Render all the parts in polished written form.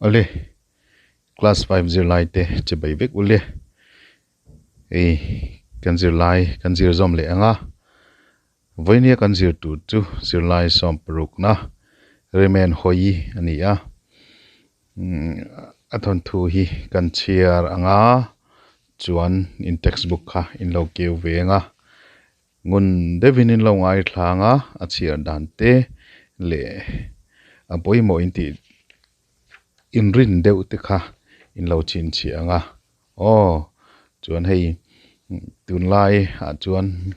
Awle, class 5 zirlai te che bai vek ule. Hei kan zirlai kan zir zawm leh ang a, vawinia kan zir tur chu zirlai sawm parukna Remain Hawi a ni a. A thawnthu hi kan chhiar ang a, chuan in textbook kha in lo keu ve ang a. Ngun deuhin in lo ngaithlang a, a chhiar dan te leh a pawimawh in tih inrin deuh te kha in lo chhinchhiah ang a. Aw, chuan hei tunlai ah chuan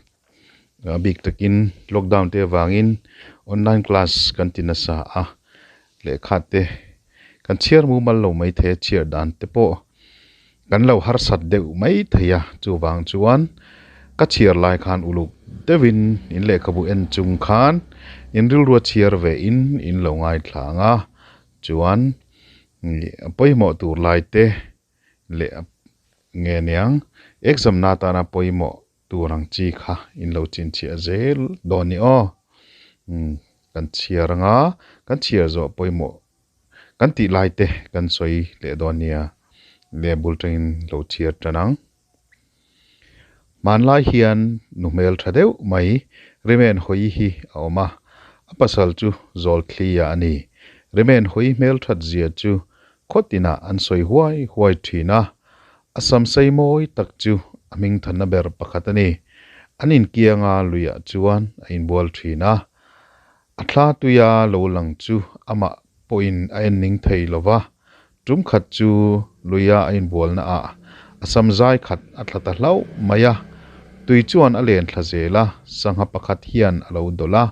a bik takin lockdown te avangin online class kan ti nasa a, lehkha te kan chhiar mumal lo mai thei a, chhiar dan te pawh kan lo harsat deuh mai thei a, chuvang chuan ka chhiar lai khan uluk deuhin in lehkhabu en chung khan in rilrua chhiar ve in in lo ngaithla ang a, chuan a pawimawh tur lai te leh nge niang exam na atana pawimawh tur ang chi kha in lo chinchhiah zel dawn ni aw. Umm kan chhiar anga kan chhiar zawh pawimawh kan tih lai te kan sawi leh dawn nia le bul tangin lo chhiar tan ang. Hmanlai hian nu hmel tha deuh mai Rimen Hawi hi a awm a, a pasal chu Zawlthlia a ni. Rimen Hawi hmel that zia chu Khawtinah an sawi huai huai thin a, a samsei mawi tak chu a hmingthanna ber pakhat a ni. An inkianga luiah chuan a inbual thin a, a thla tuia lo lang chu amah pawhin a en ning thei lo va, tum khat chu luia a inbualna ah a samzai khat a thla ta hlauh mai a, tui chuan a len thla zel a, sangha pakhat hian a lo dawlh a,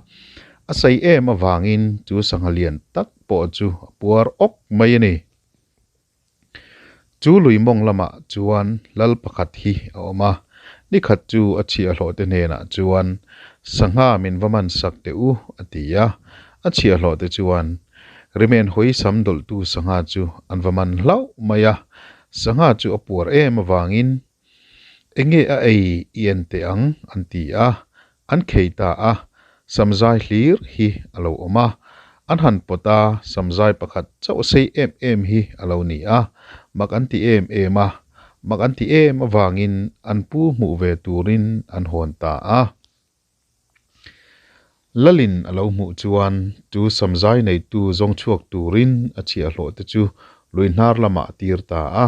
a sei em avangin chu sangha lian tak pawh chu a puar awk mai a ni. Chu lui mawng lamah chuan lal pakhat hi a awm a, nikhat chu a chhiahhlawh te hnenah chuan, Sangha min va man sak teh u, a ti a. A chhiahhlawh te chuan Rimen hawi sam dawlhtu sangha chu an va man hlauh mai a, sangha chu a puar em avangin, Enge a ei i en teh ang, an ti a. An khei ta a, samzai hlir hi a lo awm a. An han pawt a, samzai pakhat chauh sei em em hi a lo ni a. Mak an ti em em a, mak an ti em avangin an pu hmuh ve turin an hawn ta a. Lalin a lo hmuh chuan chu samzai neitu zawng chhuak turin a chhiahhlawh te chu lui hnar lamah a tir ta a.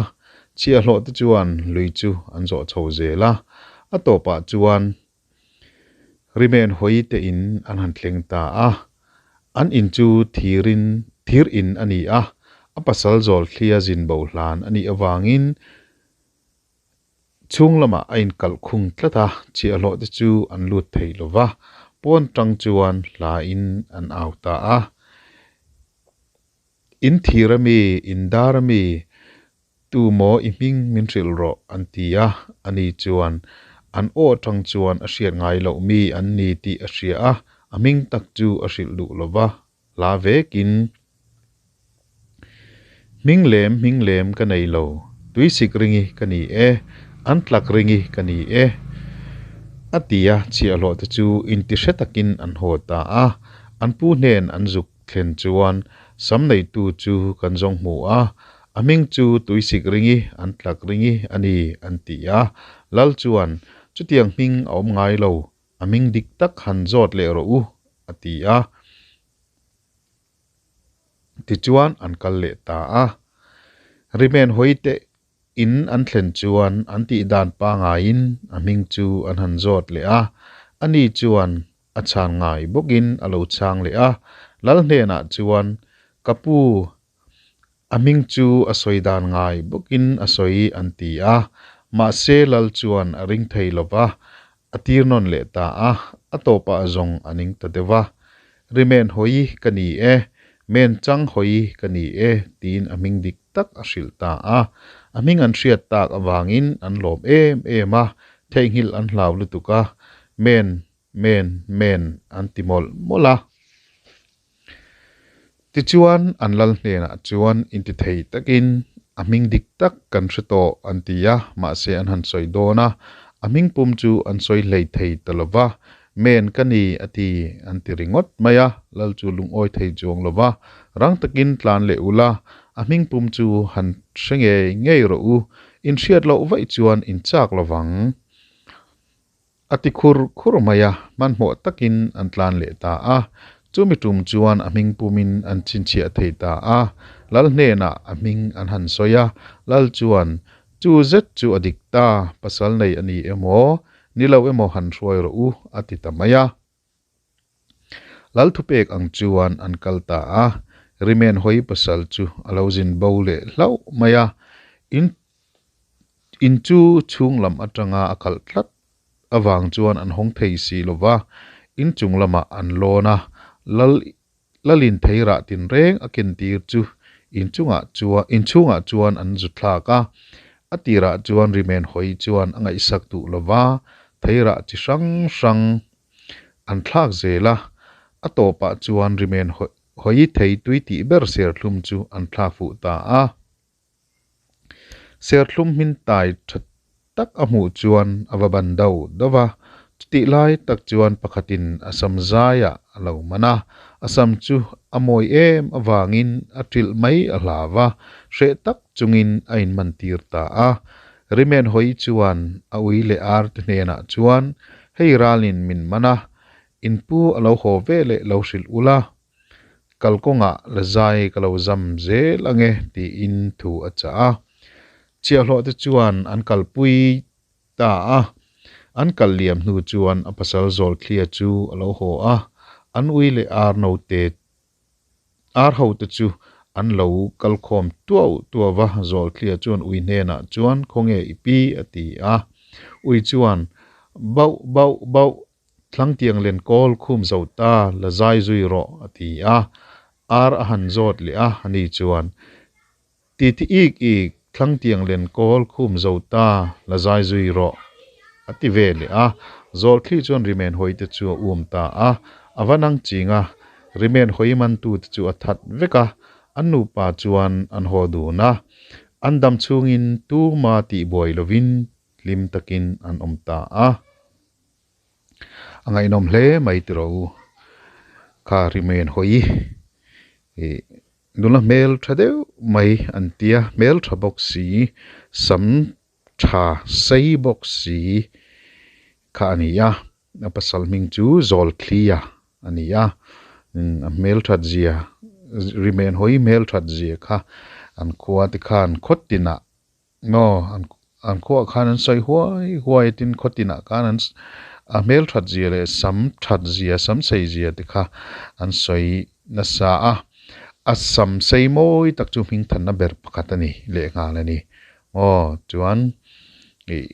Chhiahhlawh te chuan lui chu an zawh chho zel a, a tawpah chuan Rimen hawi te in an han thleng ta a, an in chu thirin thir in a ni a, a pasal zawl thlia zin bo hlan a nih avangin chhung lamah a inkalh khung tlat a, chhiahhlawh te chu an lut thei lo va, pawn tang chuan hla in an au ta a. In thir a mi, in dar a mi, Tu maw i hming min hrilh rawh an ti a, ani chuan an aw atang chuan a hriat ngai loh mi an ni tih a hria a, a hming tak chu a hrilh duh lo va, hla vekin Hming lem hming lem ka nei lo, tuisik ringi ka ni e, an tlak ringi ka ni e, a ti a, chhiahhlawh te chu intihre takin an haw ta a, an pu hnen an zuk thlen chuan sam neitu chu kan zawng hmu a, a hming chu tuisik ringi an tlak ringi a ni an ti a. Lal chuan, Chutiang hming a awm ngai lo, a hming dik tak han zawt leh rawh u, a ti a. Tichuan an kal leh ta a. Rimen hawi teh in an thlen chuan an tih dan pangaiin a hming chu an han zawt leh a, ani chuan a chhan ngai bawkin a lo chhang leh a, Lal hnenah chuan, Ka pu, a hming chu a sawi dan ngai bawkin a sawi an ti a, mahse Lal chuan a ring thei lo va, a tir nawn leh ta a, a tawpah zawng a ning ta deuh va. Rimen hawi ka ni e, men chang hawi ka ni e, tiin a hming dik tak a hrilh ta a. A hming an hriat tak avangin an lawm em em a, theihnghilh an hlau lutuk a, men, men, men an ti mawlh mawlh a. Tichuan an lal hnenah chuan intithei takin a hming dik tak kan hre tawh an ti a, mahse an han sawi dawn a, a hming pum chu an sawi hlei thei ta lo va. Men ka ni, a ti, an ti ringawt mai a. Lal chu lungawi thei chuang lo va, rang takin tlan leh ula, a hming pum chu han hre ngei ngei rawh u, in hriat loh vaih chuan in chak lo vang. A ti khur khur mai a, hmanhmawh takin an tlan leh ta a. Chumi tum chuan a hming pumin an chhinchhiah thei ta a. Lal hnenah a hming an han sawi a, Lal chuan, Chu zet chu a dik ta, pasal nei a ni emaw, ni lo emaw han hruai rawh u, a ti ta mai a. Lal thupek ang chuan an kal ta a, Rimen hawi pasal chu a lo zin bo leh hlauh mai a, in in chu chhung lam atanga a kalh tlat avang chuan an hawng thei si lo va, in chung lamah an lawn a, Lal Lalin theirah tinreng a kentir chu inchungah chuan inchhungah chuan an zu thlak a, a tirah chuan Rimen hawi chuan a ngaihsak duh lo va, theirah chi hrang hrang an thlak zel a, a tawpah chuan Rimen hawi thei tui tih ber serthlum chu an thlak fuh ta a. Serthlum hmin tai tha tak a hmuh chuan a va ban deuh deuh va, chutih lai tak chuan pakhatin a sam zaiah a lo man a, a sam chu a mawi em avangin a ṭilh mai a hlau va, hreh tak chungin a inmantir ta a. Rimen hawi chuan a ui leh ar te hnenah chuan, Hei ralin min man a, in pu a lo haw ve leh lo hrilh ula, Kalkawngah la zai ka lo zam zel ange tiin thu a chah a. Chhiahhlawh te chuan an kalpui ta a. An kal liam hnu chuan a pasal Zawlthlia chu a lo haw a, an ui leh ar note ar ho te chu an lo kalkhawm tuau tuau va. Zawlthlia chuan ui hnenah chuan khawnge i pi a ti a. Ui chuan bauh bauh bauh Thlangtiang len kawl khum zo ta, la zai zui rawh, a ti a. Ar a han zawt leh a, ani chuan, Ti ti ik ik, thlangtiang len kawl khum zo ta, la zai zui rawh, a ti ve leh a. Zawlthli chuan rimen hawi te chu a um ta a, a va nang ching a, rimen hawi mantu te chu a that vek a, an nupa chuan an haw dun a. An dam chhungin tuma tihbuai lovin hlim takin an awm ta a. A ngaihnawm hle mai tiraw u kha rimen hawi ih nula hmel tha deuh mai an tia hmel tha bawk si sam tha sei bawk si kha a ni a a pasal hming chu Zawlthlia a ni a a hmel that zia rimen hawi hmel that zia kha an khua te khan khaw tinah Maw an khuaah khan an sawi huai huai a tin khaw tinah khan an a hmel that zia leh sam that zia sam sei zia te kha an sawi nasa a a sam sei mawi tak chu hming thanna ber pakhat a ni lehnghal a ni maw chuan ih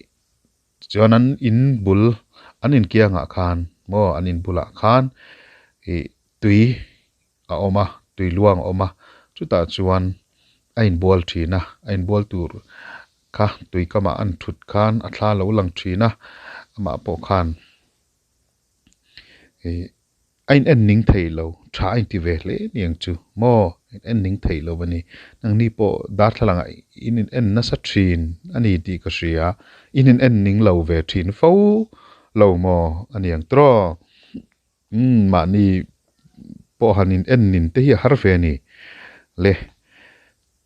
chuan an in bul an inkiangah khan maw an in bulah khan ih tui a awm a, tui luang a awm a, chutah chuan a inbual thin a, a inbual tur kha tui kamah an thut khan a thla lo lang thin a, amah pawh khan ih a in en ning thei lo, tha a inti ve hle aniang chu maw in en ning thei lo a ni, nangni pawh darthlalang ah in in en nasa thin a ni tih ka hria, in in en ning lo ve thin fo lo maw aniang tawh. Umm mahni pawh han in en nin te hi a har ve a ni le.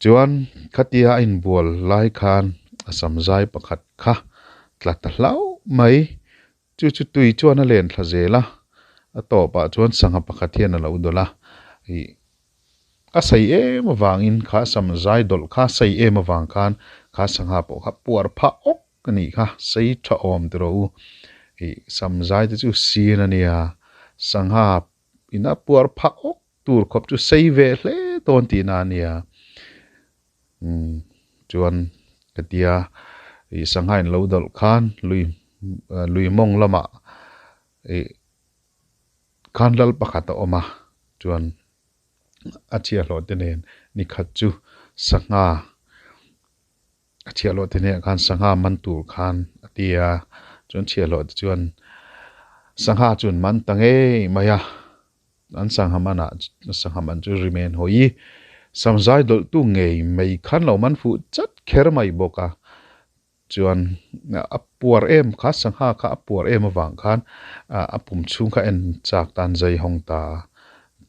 Chuan khatia a inbual lai khan a sam zai pakhat kha tla ta hlauh mai. Chu chu tui chuan a len thla zel a, a tawpah chuan sangha pakhat hian a lo dawlh a. Ih a sei em avangin kha sam zai dawlh kha sei em avang khan kha sangha pawh kha puar phah awk Ka nih kha, sei tha awm ti rawh u. Ih, sam zai te chu sin a nia, sangha ina puar phah awk tur khawp chu sei ve hle dawn tihna a nia. Umm, chuan ka tia, ih, sangha in lo dawlh khan lui, lui mawng lamah ih khan lal pakhat a awm a, chuan a chhiahhlawh te nen nikhat chu sangha A chhiahhlawh te hnenah khan sangha man tur khan a ti a, chuan chhiahhlawh te chuan sangha chu an man ta ngei mai a, an sangha manah sangha man chu rimen hawi samzai dawlh tu ngei mai khan lo man fuh chat kher mai bawk a. Chuan a puar em kha sangha kha a puar em avang khan a pum chhung kha en chak tan zai hawng ta a.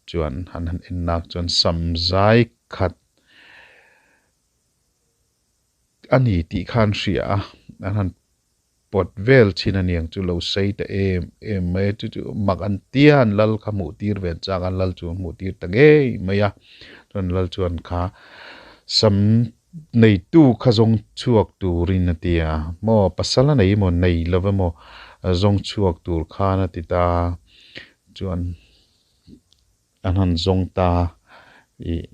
Chuan han han en nak chuan sam zai khat a ni tih kha an hria a, an han pawt vel thin a niang chu lo sei ta em em mai a, chu chu mak an tia an lal kha hmuh tir ve an chak a, an lal chu an hmuh tir ta ngei mai a, chuan lal chuan kha sam neitu kha zawng chhuak turin a ti a, maw pasal a nei emaw nei lo emaw zawng chhuak tur khan a ti ta a, chuan an han zawng ta ih.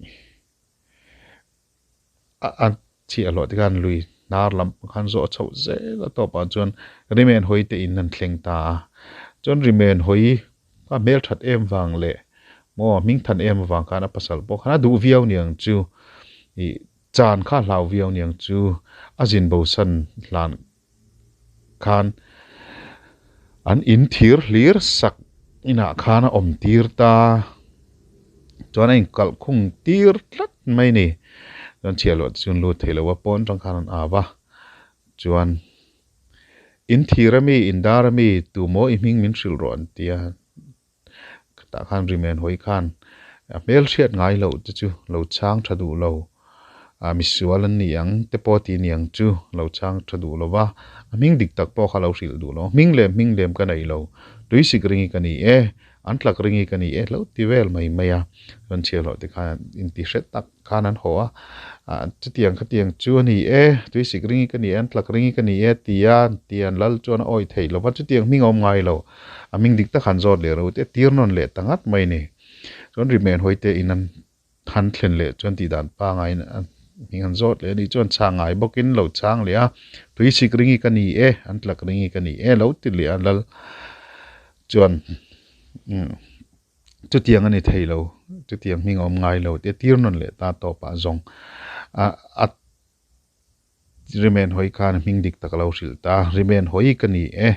A chhiah hlawh te khan lui hnar lam pang khan zawh chhoh zel a tawpah chuan rimen hawi te in an thleng ta a. Chuan rimen hawi a hmel that em vang leh maw hming than em avang khan a pasal pawh khan a duh viau niang chu ih chan kha a hlau viau niang chu a zin bo san hlan khan an in thir hlir sak inah khan a awm tir ta chuan a inkalh khung tir tlat mai a ni chuan chhiah luah te chu an lut thei lo a pawn atang khan an au a chuan in thir ami in dar ami tumaw i hming min hrilh rawh an ti a. Tah khan rimen hawi khan a hmel hriat ngai loh te chu lo chhang tha duh lo, a misual an ni ang te pawh tih niang chu lo chhang tha duh lo va, a hming dik tak pawh kha lo hrilh duh lo. Hming lem hming lem ka nei lo, tui sik ringi ka ni e, an tlak ringi ka ni e lo ti vel mai mai a, chuan chhiar loh te khan inti hre tak khan an haw a, chutiang khatiang chu a ni e, tui sik ringi ka ni e, an tlak ringi ka ni e tia tian lal chuan a awih theih lo va, chutiang hming a awm ngai lo. A hming dik tak han zawt leh ro te tir nawn leh ta ngat mai ni. Chuan rimen hawi te in an han thlen leh chuan tih dan pangaiin a hming han zawt leh a nih chuan chhang ngai bawkin lo chhang leh a, tui sik ringi ka ni e, an tlak ringi ka ni e lo ti leh a lal chuan chutiang a ni thei lo, chutiang hming a awm ngai lo te tir nawn leh ta tawpah zawng a Rimen hawi khan hming dik tak a lo hrilh ta, Rimen hawi ka ni e,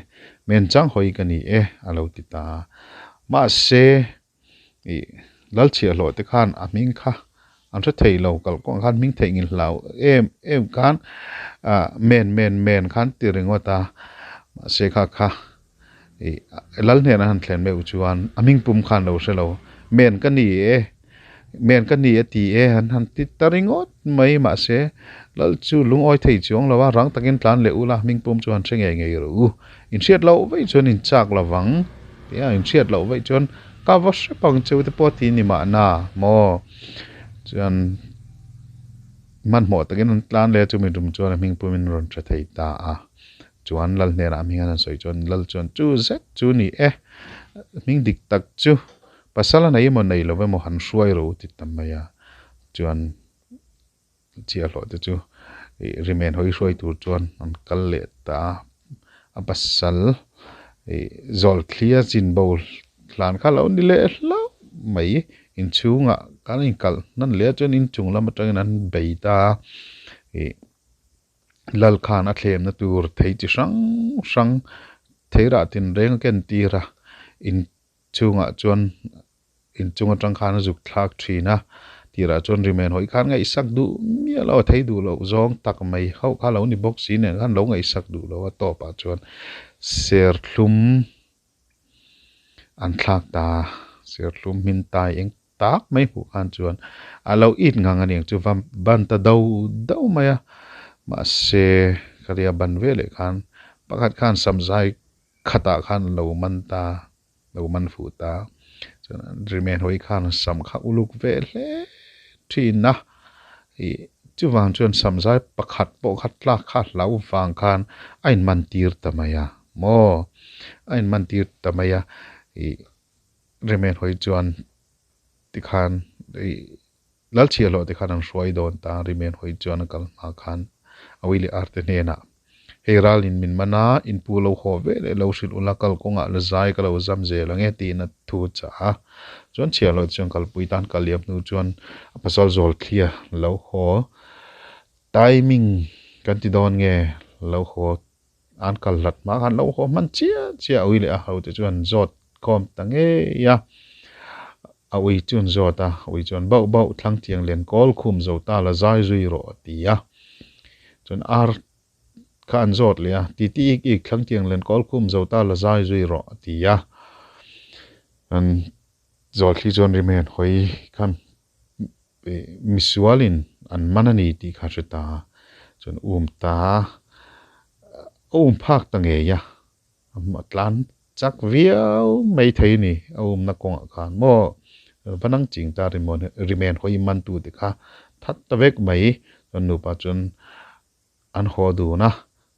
men chang hawi ka ni e a lo ti ta. Mahse, ih Lalchhiahhlawh te khan a hming kha an hre thei lo, kalkawngah khan hming theih ngil hlau em em khan ah men men men khan ti ringawt a, mahse kha kha ih Lal hnenah an han thlen meuh chuan a hming pum khan lo hre lo, men ka ni e. Men ka ni a ti e, an han ti ta ringawt mai. Mahse, Lal chu lungawi thei chuang lo a, rang takin tlan leh ula, hming pum chu han hre ngei ngei rawh u. Inhriat loh vaih chuan in chak lo vang tia inhriat loh vaih chuan ka va hrep ang cheu te pawh a ti ni mahna maw? Chuan hmanhmawh takin an tlan leh a, chumi tum chuan a hming pumin rawn hre thei ta a. Chuan Lal hnenah hming an han sawi chuan Lal chuan chu zet chu ni e, hming dik tak chu Pasal a nei emaw nei lo emaw han hruai ro ti ta mai a, chuan chhiahhlawh te chu ih rimen hawi hruai tur chuan an kal leh ta a, a pasal ih zawl thlia chin bo hlan kha lo ni leh hlauh mai, inchhungah kan inkalh hnan leh a chuan inchung lam atangin an bei ta a, ih lal khan a thlemna tur thei chi hrang hrang theirah tinreng a ken tir a, in. Chungah chuan inchung atang khan a zuk thlak thin a, tirah chuan rimen hawi khan ngaihsak duh miah lo a thei duh loh zawng tak mai hauh kha lo ni bawk si nen khan lo ngaihsak duh lo a tawpah chuan serthlum an thlak ta a, serthlum hmin tai eng tak mai hmuh khan chuan a lo it ngang a niang chu va ban ta do do mai a, mahse khatia ban veleh khan pakhat khan samzai Khatah khan lo man ta, lo man fuh ta. Chuan rimen hawi khan sam kha uluk ve hle thin a, ih chuvang chuan sam zai pakhat pawh kha tlak kha hlau vang khan a inman tir ta mai a maw, a inman tir ta mai a, ih rimen hawi chuan tikhan ih Lalchhiahhlawh te khan an hruai dawn ta, Rimen hawi chuan a kal hma khan a ui leh arte hnenah, Hei ral in min man a, in pu lo haw ve leh lo hrilh ula kal kawngah la zai ka lo zam zel ang e tiin a thu chah a. Chuan chhiahhlawh chuan kalpui tan kal liam hnu chuan a pasal zawl thlia lo haw timing kan ti dawn nge lo haw an kal hlat hma khan lo haw hman chiah chiah a ui leh a hote chuan zawt khawm ta ngei a. A ui chu an zawt a, ui chuan bauh bauh thlang tiang len kawl khum zo ta la zai zui rawh a ti a. Chuan ar kha an zawt leh a, Titi ik ik thlang tiang len kawl khum zo ta la zai zui rawh a ti a. An Zawlthli chuan Rimen hawi khan misualin an man a ni tih kha a hre ta a, chuan um ta a um phak ta ngei a, a tlan chak viau mai thei a ni a umna kawngah khan maw va nang ching ta Rimen hawi mantu te kha that ta vek mai chuan nupa chuan An haw dun a,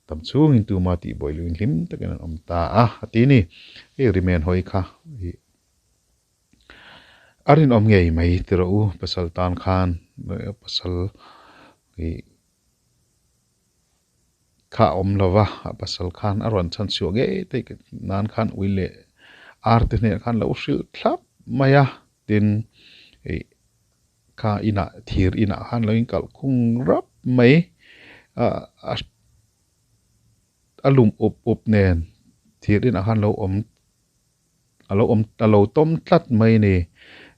tam chungin tuma tih buai luin hlim takin an awm ta a, a ti ni. Hei Rimen hawi kha hi a rinawm ngei mai ti rawh u, pasal tan khan pasal hi kha a awm lo va, a pasal khan a rawn chhan chhuah ngei theih nan khan ui leh ar te hnenah khan lo hrilh thlap mai a, tin ih Kha inah thir inah khan lo inkalh khung rap mai a a lum up up nen thir inah khan lo awm a lo awm a lo tawm tlat mai a ni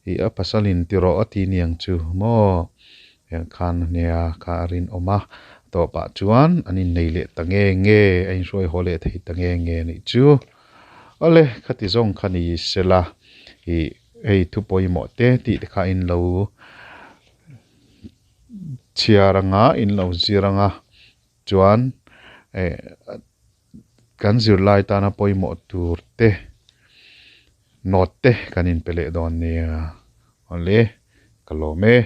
ih a pasal in ti rawh a ti niang chu maw heng khan nia kha a rinawm a tawpah chuan an innei leh ta nge nge a inhruai haw leh thei ta nge nge anih chu awle khati zawng kha ni sela ih. Hei thu pawimawh te tih te kha in lo chhiar anga in lo zir anga chuan eh kan zirlai tana pawimawh tur te note te kan inpe leh dawn nia awle ka lawm e.